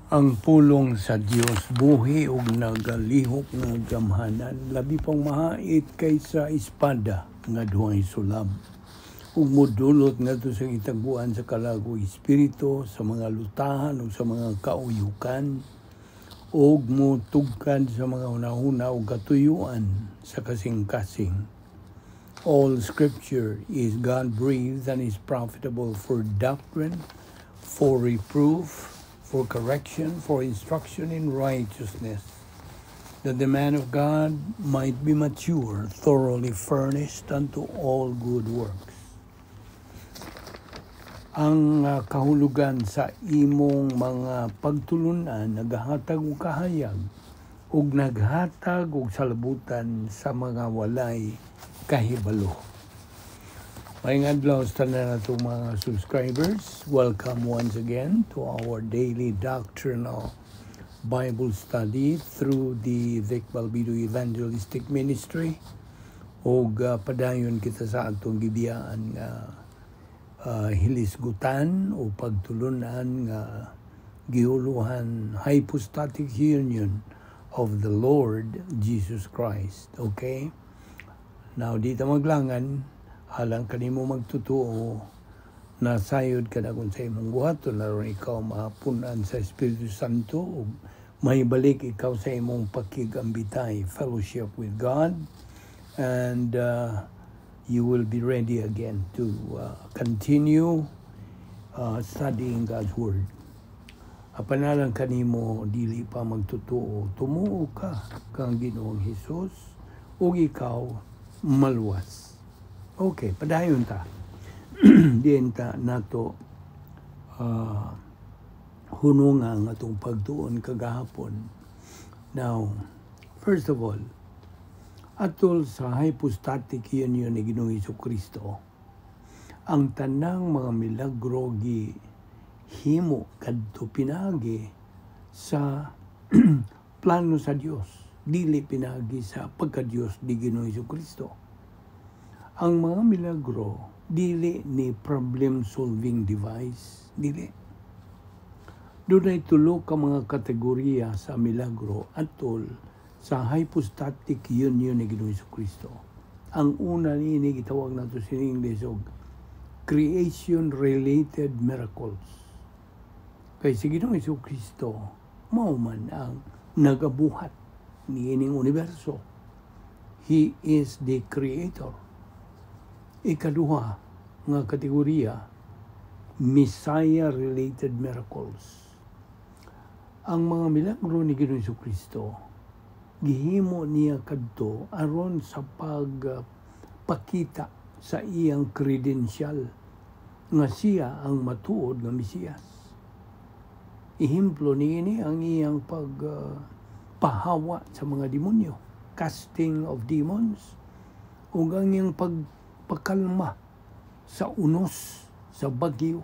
Ang pulong sa Dios buhi ug nagalihok nga gamhanan, labi pang mahait kaysa espada nga duhay sulab, ug modulot ngadto sa gitaguan sa kalag ug espiritu, sa mga lutahan ug sa mga kauyukan, ug motugkad sa mga hunahuna ug katuyuan sa kasing-kasing. All scripture is God-breathed and is profitable for doctrine, for reproof, for correction, for instruction in righteousness, that the man of God might be mature, thoroughly furnished unto all good works. Ang kahulugan sa imong mga pagtulunan nagahatag og kahayag ug naghatag og salabutan sa mga walay kahibalo. Maayong adlaw sa tanan natong mga subscribers. Welcome once again to our daily doctrinal Bible study through the Vic Balbido Evangelistic Ministry. Og padayon kita sa atong gibiyaan nga hilisgutan o pagtulunan nga gihuluhan hypostatic union of the Lord Jesus Christ. Okay? Now, di ta maglangan, alang kanimo magtutuo na sayod ka na kung sa imong buhaton aron ikaw mapunan sa Espiritu Santo ug mahibalik ikaw sa imong pakigambitay, fellowship with God, and you will be ready again to continue studying God's Word. Apan alang kanimo dili pa magtutuo, tumuo ka kang Ginoong Hesus ug ikaw maluwas. Okay, padayon ta. Diin ta nato hununga ang atong pagtuon kagahapon. Now, first of all, atol sa hypostatic union ni Ginoong Kristo, ang tanang mga milagro gi himo kadto pinagi sa plano sa Dios, dili pinagi sa pagka-Dios ni Ginoong Kristo. Ang mga milagro dili ni problem solving device, dili. Dunay tulo ka mga kategorya sa milagro atol sa hypostatic union ni Ginoong Kristo. Ang una niini gitawag nato sa English og creation related miracles. Kay si Ginoong Kristo mao man ang nagabuhat niining universo. He is the creator. Ikaduha nga kategorya, Messiah-related miracles. Ang mga milagro ni Ginoong Kristo gihimo niya kadto aron sa pagpakita sa iyang credential nga siya ang matuod nga Mesiyas. Ehemplo niini ang iyang pagpahawa sa mga demonyo, casting of demons, ug ang iyang pagpakalma sa unos sa bagyo,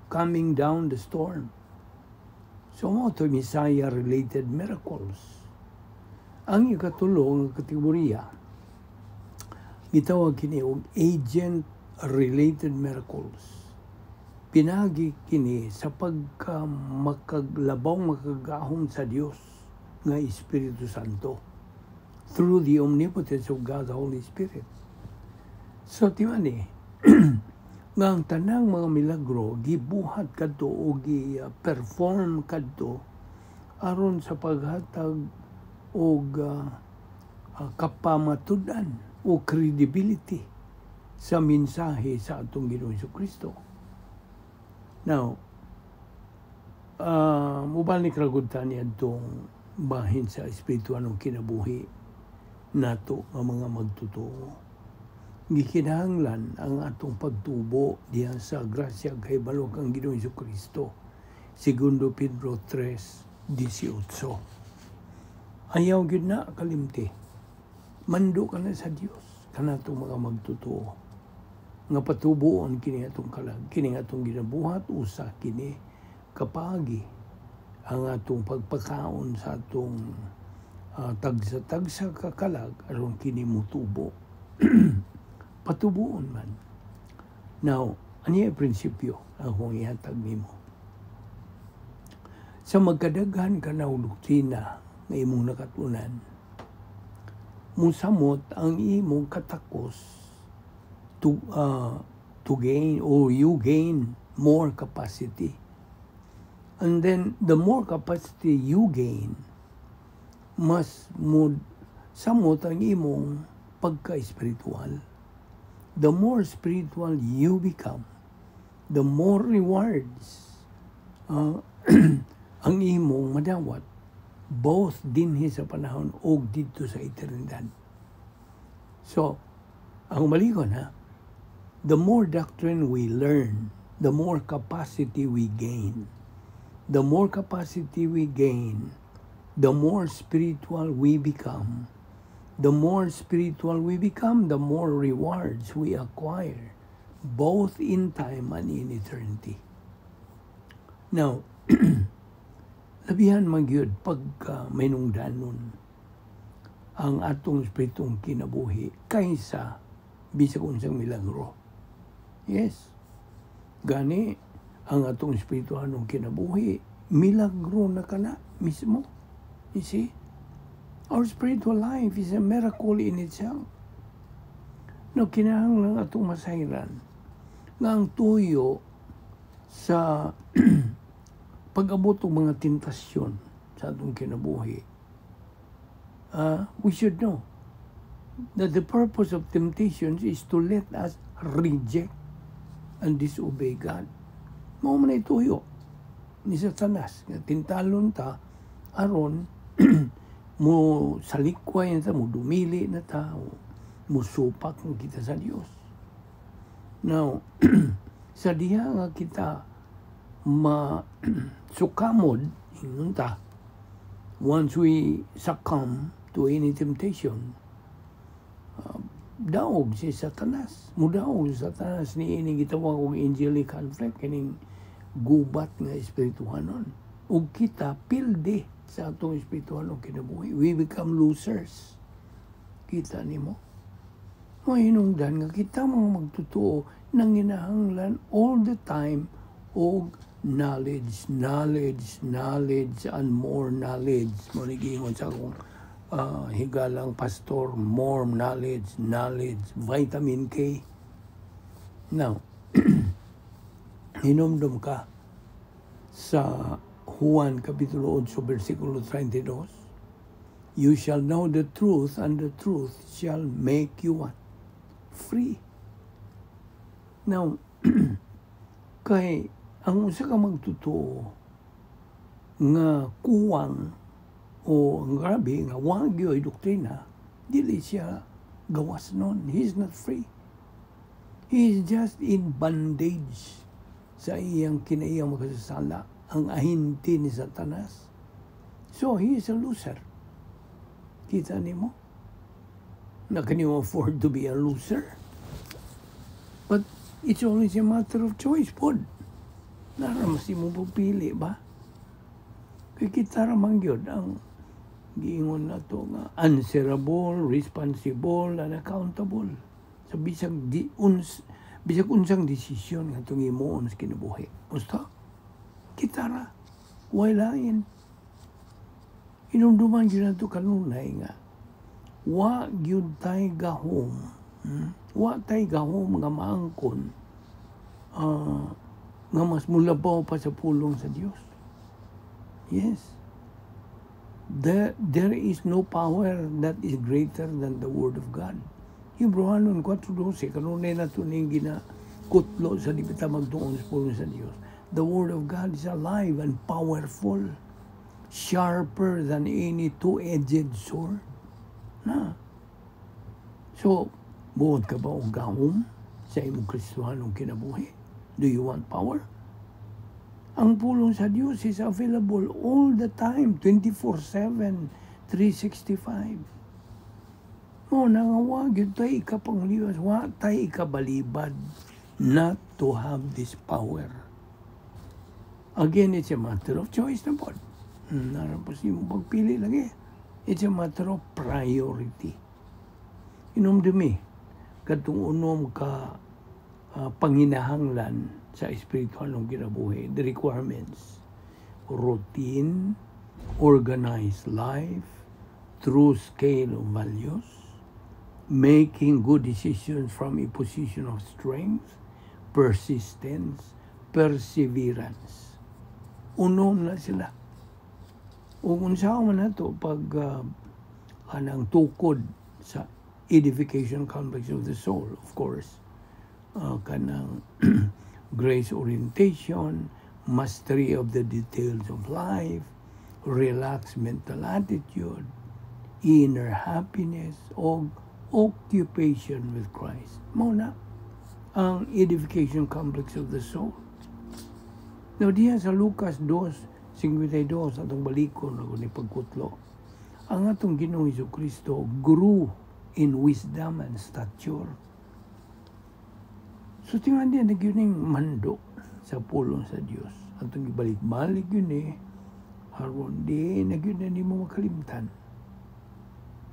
calming down the storm. So mao to Messiah-related miracles. Ang ikatulo nga kategorya, gitawag kini og agent-related miracles. Pinagi kini sa pagka makaglabaw makagahom sa Dios nga Espiritu Santo through the omnipotence of God the Holy Spirit. So timani nga ang tanang mga milagro gibuhat kadto o gi-perform kadto aron sa paghatag og kapamatud-an o credibility sa mensahe sa atong Ginoong Kristo. Now, mubalik ra gud ta niadtong bahin sa espirituanong kinabuhi nato nga mga magtotoo. Gikinahanglan ang atong pagtubo diha sa grasya kay kahibalo kang Ginoong Kristo. Segundo Pedro 3:18. Ayaw gyud na kalimti. Mando ka na sa Dios kanatong mga magtotoo nga patubuon kini atong kalag, kini atong ginabuhat, usa kini kapagi ang atong pagpakaon sa atong tagsa-tagsa ka kalag aron kini mutubo. Patubuon man. Now, ano yung prinsipyo akong ihatag nimo? Sa magkadaghan ka na og doktrina nga imong nakatunan, musamot ang imong katakos to gain or you gain more capacity. And then the more capacity you gain, mas mo samot ang imong pagka-espiritual. The more spiritual you become, the more rewards ang imong madawat, both dinhi sa panahon og didto sa eternidad. So, ang malikon ha, the more doctrine we learn, the more capacity we gain. The more capacity we gain, the more spiritual we become. The more spiritual we become, the more rewards we acquire, both in time and in eternity. Now, labihan man gyud pagka mahinungdanon ang atong espiritong kinabuhi kaysa bisag unsang milagro. Yes. Gani ang atong espirituhanong kinabuhi, milagro na kana mismo. You see? Our spiritual life is a miracle in itself. No, kinahanglan atong masayran nga ang tuyo sa pag-abot og mga tentasyon sa atong kinabuhi, we should know that the purpose of temptations is to let us reject and disobey God. Mao man ay tuyo ni Satanas nga tintalon ta aron mo salikway na ta, mo dumili na ta, mo supak kita sa Dios. Now, sa diha nga kita ma sukamod, ingon ta, once we succumb to any temptation, daog si Satanas. Mudaog si Satanas ni ini gitawag og angelic conflict, kining gubat nga espirituhanon. Ug kita pildi sa atong espirituhanon kinabuhi. We become losers. Kita nimo? Mahinungdan nga kita mga magtotoo nanginahanglan all the time og knowledge, knowledge, knowledge, and more knowledge. Mao ni giingon sa akong higalang pastor, more knowledge, knowledge, vitamin K. Now, hinumdum ka sa Juan Kapitulo 8, versikulo 32. "You shall know the truth, and the truth shall make you" what? "Free." Now, kay ang usa ka magtotoo nga kuwang o ang grabe nga wa gyoy doktrina, dili siya gawas nun. He is not free. He is just in bondage sa iyang kinaiyang makasasala, ang ahente ni Satanas. So, he is a loser. Kita nimo? Na can you afford to be a loser? But it's always a matter of choice pod. Naa ra man sa imong pagpili ba? Kay kita ra man gyud ang giingon nato nga answerable, responsible, and accountable sa bisag unsang desisyon nga atong himuon sa kinabuhi. Basta kita ra, way lain. Hinumduman gyud nato kanunay nga wa gyud tay gahom, Wa tay gahom nga maangkon nga mas mulabaw pa sa pulong sa Dios. Yes. There is no power that is greater than the Word of God. Hebreohanon 4.12, kanunay nato ning ginakutlo sa di ta magtuon sa pulong sa Dios. The Word of God is alive and powerful, sharper than any two-edged sword. Na. So, buot ka ba og gahom sa imong Kristohanong kinabuhi? Do you want power? Ang pulong sa Dios is available all the time, 24/7, 365. Mao na nga wa gyud tay ikapangliwas, wa tay ikabalibad not to have this power. Again, it's a matter of choice na pod. Naa ra sa imong pagpili lagi. It's a matter of priority. Hinumdumi, katong unom ka panginahanglan sa espiritual ng kinabuhi, the requirements. Routine, organized life, true scale of values, making good decisions from a position of strength, persistence, perseverance. Unom na sila. Ug unsa man nato pag anang tukod sa edification complex of the soul, of course, kanang grace orientation, mastery of the details of life, relaxed mental attitude, inner happiness, o occupation with Christ. Mao na ang edification complex of the soul. Now, diha sa Lucas 2:52, atong balikon ako ni pagkutlo. Ang atong Ginoong Kristo grew in wisdom and stature. So tingnan din na yun yung mando sa pulong sa Dios. Atong ibalik-balik yun eh. Aron di na yun na mo makalimtan.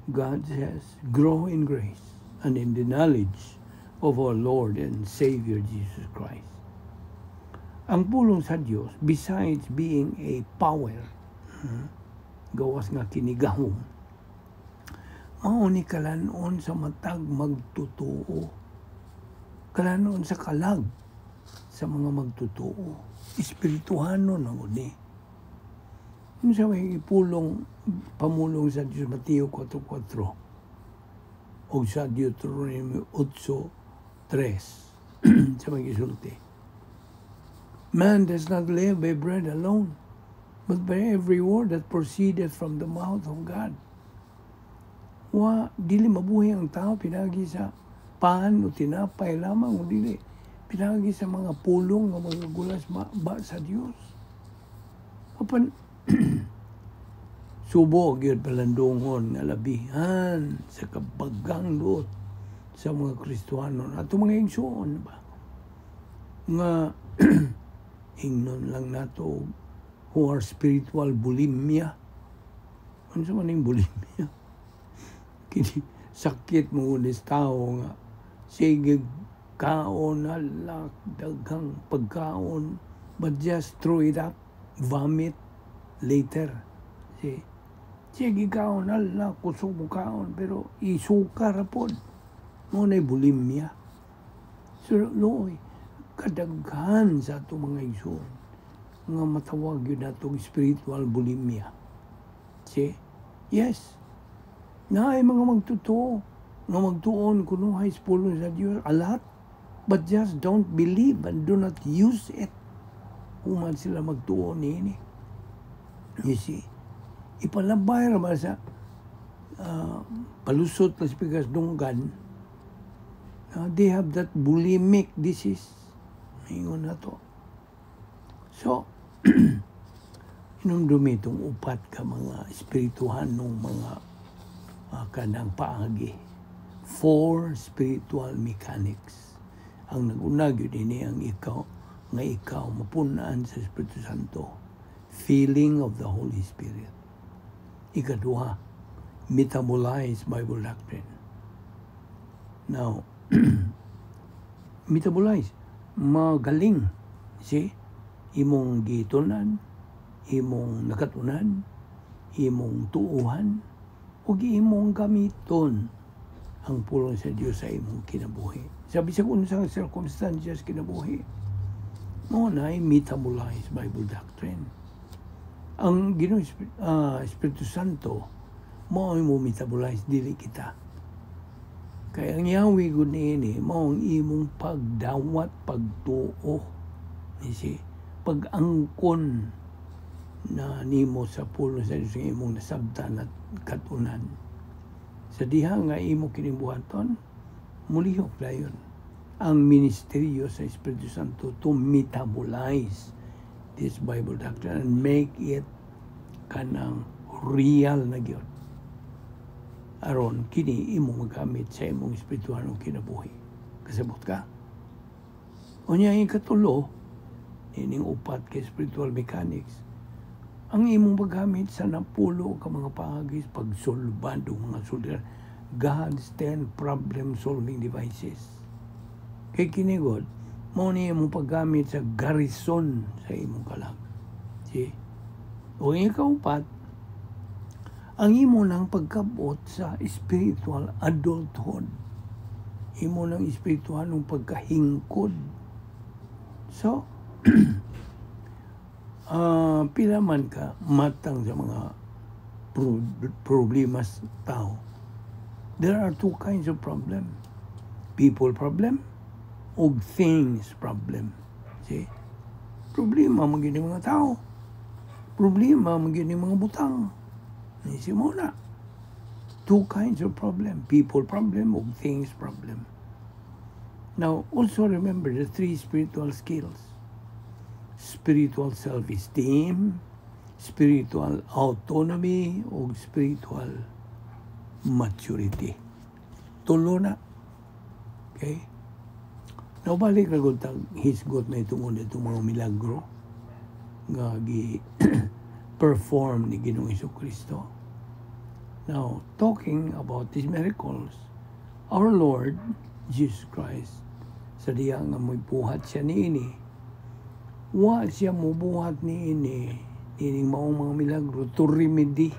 God says, "Grow in grace and in the knowledge of our Lord and Savior Jesus Christ." Ang pulong sa Dios, besides being a power, gawas nga kinigahom, mao ni kalanon sa matag magtotoo. Kalanon sa kalag sa mga magtotoo. Espirituhano na ni. Unsa may ipulong pamulong sa Dios Mateo 4.4 o sa Deuteronomy 8.3 sa mga isulti. "Man does not live by bread alone, but by every word that proceedeth from the mouth of God." Wa, dili mabuhi ang tao pinagi sa pan o tinapay lamang o dili. Pinagi sa mga pulong nga mga gulas ba sa Dios. Apan subo gyud palandungon nga labihan sa kabagang duot sa mga Kristohano ato, mga igsuon ba nga ingnon lang nato who are spiritual bulimia. Unsa man ning bulimia? Kini sakit mo ni tao nga sige kaon, halak, daghang pagkaon, but just throw it up, vomit later. Si sige kaon, hala, kusog mo kaon, pero isuka ra pod. Mao na bulimia. So luoy kadaghan sa atong mga igsoon nga matawag yun natong spiritual bulimia. See? Yes. Naay mga magtotoo nga magtuon kunuhay sa pulong sa Dios a lot, but just don't believe and do not use it. Human sila magtuon niini. You see? Ipalabay ra ba sa palusot las pikas dunggan, they have that bulimic disease. Ingon na to. So, inumdumi itong upat ka mga espirituhanong mga kanang paagi. Four spiritual mechanics. Ang naguna gyud ini ang ikaw nga ikaw mapunaan sa Espiritu Santo. Filling of the Holy Spirit. Ikaduha, metabolize Bible doctrine. Now, metabolize, magaling. See? Imong gitunan, imong nakatunan, imong tuuhan, ug imong gamiton ang pulong sa Dios sa imong kinabuhi. Sa bisag unsang circumstances kinabuhi, mao na metabolize Bible doctrine. Ang Ginoo Espiritu Santo mao mo metabolize, dili kita. Kaya ang yawi gud niini mao ang imong pagdawat, pagtuo. You see? Pag-angkon na nimo sa pulong sa Dios nga imong nasabtan at katunan. Sa diha nga imo kining buhaton, mulihok dayon ang ministeryo sa Espiritu Santo to metabolize this Bible doctrine and make it kanang real na gyud. Aron kini imo magamit sa imong espirituhanong kinabuhi. Kasabot ka? Unya ang ikatulo, ining upat kay spiritual mechanics, ang imong paggamit sa napulo ka mga paagi pagsulbad og mga suldiran. God's 10 problem solving devices. Kay kini God, mao ni imong paggamit sa garrison sa imong kalag. See? O ikaupat, ang imo nang pagkabot sa spiritual adulthood. Imo nang espiritual ng pagkahingkod. So, pila man ka matang sa mga problema sa tao. There are two kinds of problem. People problem o things problem. See? Problema man gyud mga tao. Problema man gyud mga butang. Ni mo na. Two kinds of problem. People problem o things problem. Now, also remember the three spiritual skills. Spiritual self-esteem, spiritual autonomy, o spiritual maturity. Tulo na. Okay? Now, balik na gud tag hisgot na itong itong mga milagro nga gi perform ni Ginoong Kristo. Now, talking about these miracles, our Lord Jesus Christ, sa diya nga buhat siya niini, wa siya mubuhat niini, niining maong mga milagro to remedy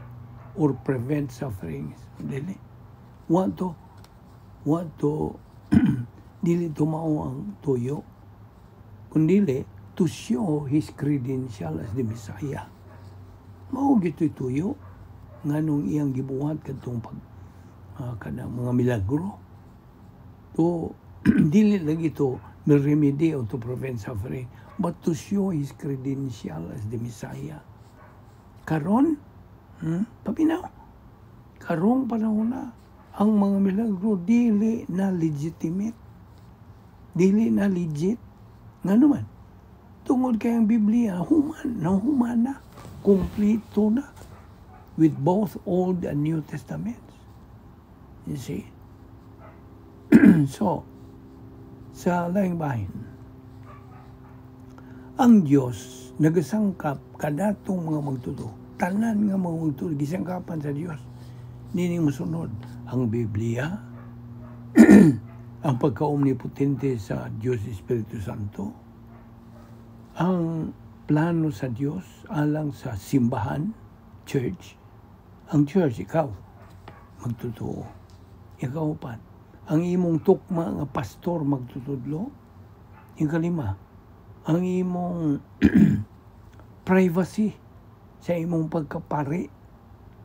or prevent sufferings. Dili. Wa to, dili to mao ang tuyo. Kundili, to show his credential as the Messiah. Mao gito'y tuyo nganong iyang gibuhat kadtong pag kanang mga milagro. To dili lagi to remedy or to prevent suffering, but to show his credential as the Messiah. Karon, Paminaw. Karong panahon na, ang mga milagro dili na legitimate. Dili na legit. Nga naman, tungod kay ang Biblia, human, na human na, kumpleto na, with both Old and New Testaments. You see? So, sa laing bahin, ang Diyos nagasangkap kanatong mga magtuturo. Tanan nga mga magtuturo, gisangkapan sa Diyos. Nining musunod, ang Biblia, ang pagka-omnipotente sa Diyos Espiritu Santo, ang plano sa Diyos alang sa simbahan, church, ang church, ikaw, magtotoo. Ikaw pa. Ang imong tukma nga pastor magtutudlo. Ikalima, ang imong privacy sa imong pagkapari.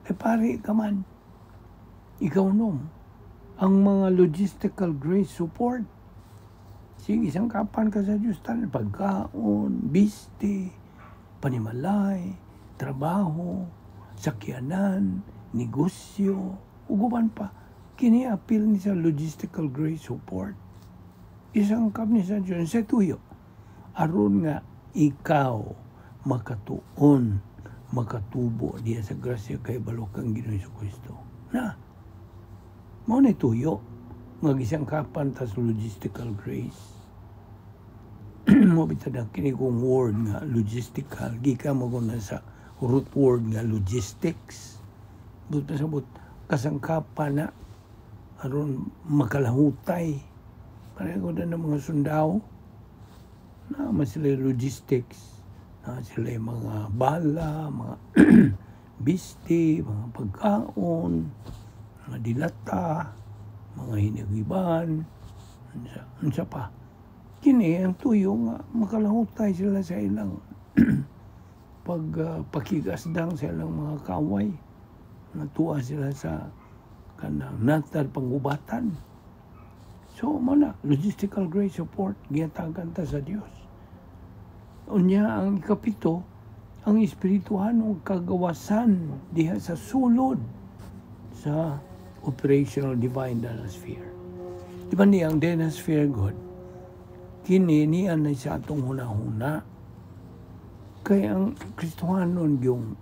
Eh, pari ka man. Ikaw nom. Ang mga logistical grace support. Sige, isangkapan ka sa Diyos. Tanan, pagkaon, biste, panimalay, trabaho, sakyanan, negosyo, uguban pa. Kini apil ni sa logistical grace support. Isangkap ni sa Diyos sa tuyo. Aron nga ikaw makatuon, makatubo diya sa grasya kay balokang Ginoong Kristo. Na, mao na tuyo nga gisangkapan ta sa logistical grace. Mo bitaw na kini kong word nga logistical gikan mo na sa root word nga logistics. But pasabot kasangkapan na aron makalahutay. Pareho na ng mga sundao na man sila logistics, na sila mga bala, mga biste, mga pagkaon, mga dilata, mga hinagiban, unsa pa. Kini ang tuyo nga makalahutay sila sa ilang pag pakigasdang sa ilang mga kaway. Natuwa sila sa kanang natal panggubatan. So, mao na, logistical grace support, gihatagan ta sa Dios. Unya, ang ikapito, ang espirituhanong kagawasan diha sa sulod sa operational divine dynasphere. Di ba niya ang dynasphere God? Kini niya na sa atong hunahuna. Kaya ang Kristohanon yung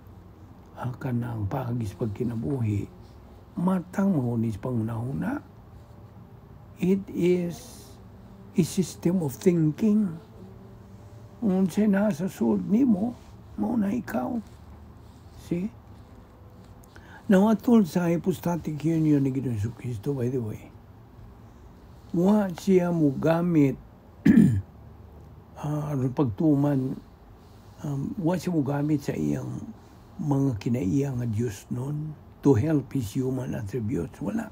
kanang paagis pagkinabuhi, matang mangunis panghunahuna. It is a system of thinking. Kung unsay nasa sulod nimo, mao na ikaw. See? Now, atol sa hypostatic union ni Ginoong Kristo, by the way, wa siya mugamit aron pagtuman, wa siya mugamit sa iyang Mga kinaiya nga Diyos nun to help His human attributes. Wala.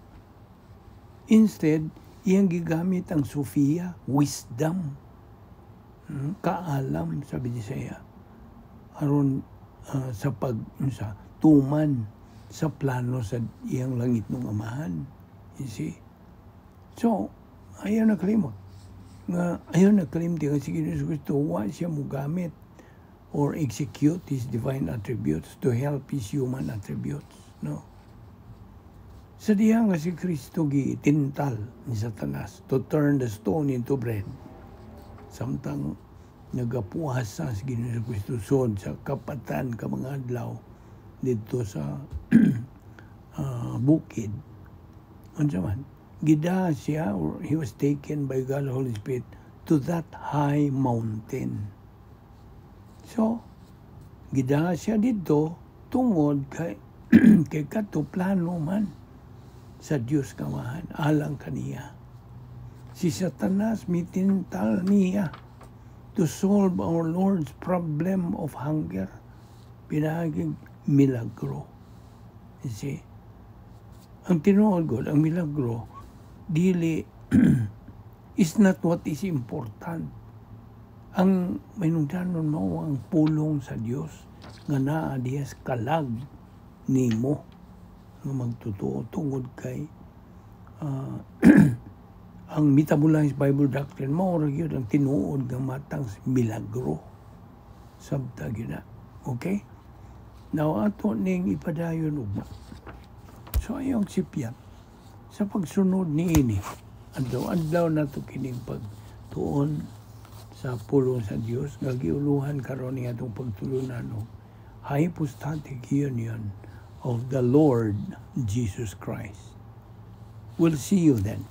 Instead, iyang gigamit ang Sophia, wisdom, kaalam sa Bisaya. Aron sa pag sa tuman sa plano sa iyang langit ng Amahan. You see? So, ayaw na kalimot. Nga, ayaw na kalimot nga si Ginoong Kristo, wa siya mugamit or execute His divine attributes to help His human attributes. No? Sa diha nga si Kristo gitintal ni Satanas to turn the stone into bread. Samtang nagapuasa si Ginoong Kristo sod sa kapatan ka mga adlaw didto sa bukid. Unsa man? Gida siya or he was taken by God the Holy Spirit to that high mountain. So, gida siya didto tungod kay kato plano man sa Dios Amahan alang kaniya. Si Satanas mitintal niya to solve our Lord's problem of hunger. Pinaaging milagro. You see? Ang tinuod gud, ang milagro, dili is not what is important. Ang mainungdanon mao ang pulong sa Dios nga naa diha sa kalag nimo nga magtotoo tungod kay ang Metabolized Bible Doctrine mao ra gyud ang tinuod nga matang milagro. Sabta gyud na. Okay? Now ato ning ipadayon ugma. So ayong sipyat sa pagsunod niini. Adlaw-adlaw nato kining pagtuon sa pulong sa Dios nga giuluhan karon ni atong pagtulunan og hypostatic union of the Lord Jesus Christ. We'll see you then.